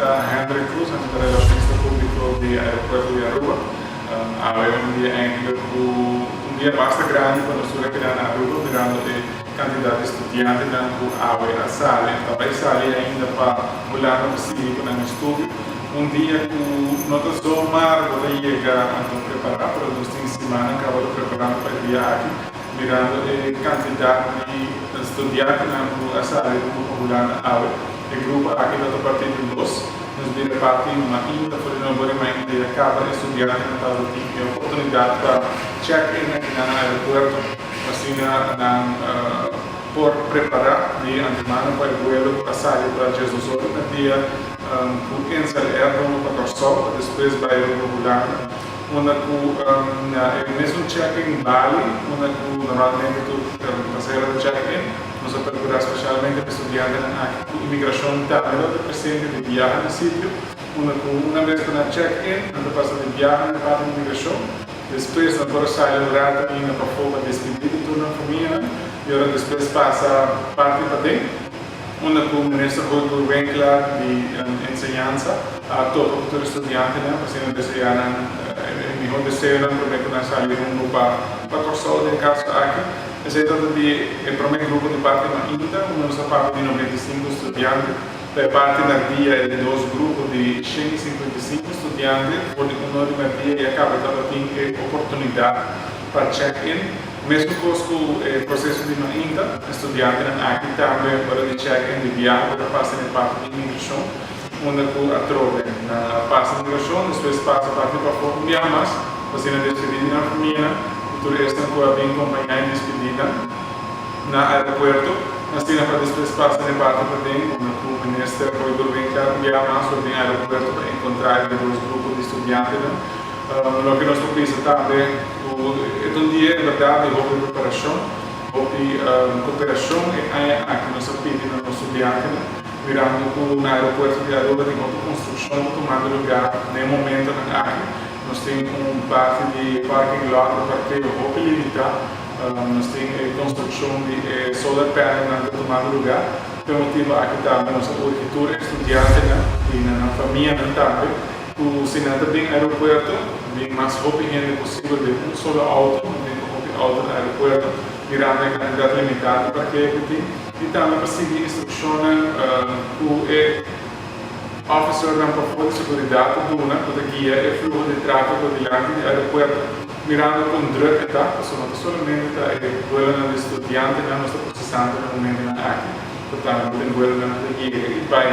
Ta Hendrik Cruz, ami ta relacionista publico di aeropuerto di Aruba. Awe un dia eigenlijk cu un dia basta grandi pa nos tur a keda na Aruba, mirando e cantidad di studiantenan cu awe a sali of ta bay sali ainda pa Hulanda pa sigui cu nan estudio. Un dia cu no ta zomaar bo ta yega anto prepara, pero nos tin simannan caba ta preparando pa e dia aki, mirando e cantidad di studiantenan cu a sali rumbo pa Hulanda awe. E grupo aki lo ta partí den dos. Nos bira parti mainta for di nobo di mainta ya caba e studiantenan tabata tin e oportunidad pa check in aki na nan aeropuerto pa asina nan por prepara di antemano pa e vuelo cu a sali pa 12 or di merdia cu Insel Air rumbo pa Corsou pa despues bay rumbo Hulanda unda cu na e mesun check in bali unda cu normalmente tur pasahero ta check in. Nos a percura specialmente pa studiantenan aki cu imigracion tambe lo ta presente di biaha na sitio, unda cu una bes cu nan check in, nan ta pasa di biaha na e parti di imigracion. Despues nan por a sali un rato ainda pafó pa despidi di tur nan famianan y ora despues pasa parti paden, unda cu Minister Hooyboer Winklaar di Enseñansa a topa cu tur e studiantenan pa asina desea nan e miho deseonan prome cu nan sali rumbo pa Corsou den caso aki. Esei ta di e promé grupo di parti mainta, unda nos a papia di 95 studiante. Pa e parti merdia e di dos grupo di 155 studiante for di 1 or di merdia ya caba tabatin e oportunidad pa check-in. Mesun cos cu e proceso di mainta, e studiantenan aki tambe ora di check-in di biaha por a pasa na e parti di inmigracion, unda cu atrobe nan a pasa inmigracion, despues pasa parti pafó un biaha mas pa asina despedi di nan famianan. Ku tur esnan ku a bin kompañá e dispidida na aeropuerto, asina pa despues pasa na e parti paden unda ku Minister Hooyboer Winklaar un biaha mas lo bin aeropuerto pa enkontrá e di dos grupo di studiantenan. Loke nos por bisa tambe ku e ta un dia en bèrdat di hopi preparashon, hopi koperashon e aña aki nos a pidi na nos studiantenan, mirando ku na aeropuerto di Aruba tin hopi konstrukshon ta tumando lugá na e momentonan aki. Nos tin un parti di parking lot di parkeo hopi limitá. Nos tin e konstrukshon di e solar panelnan ta tumando lugá. P'e motibu aki tambe nos a urgi tur e studiantenan i na nan famianan tambe ku si nan ta bin aeropuerto, bin mas hopi hende posibel den un solo outo, no bin ku hopi outo na aeropuerto mirando e kantidat limitá di parkeo ku tin i tambe pa sigui instrukshonnan ku e Officernan pafó di seguridat ta duna ku ta guia e fluho di tráfiko dilanti di aeropuerto, mirando kon drùk e ta, pasobra no ta solamente ta e buelonan di studiantenan nos ta prosesando na momentonan aki, pero tambe bo tin buelonan ku ta yega i bai.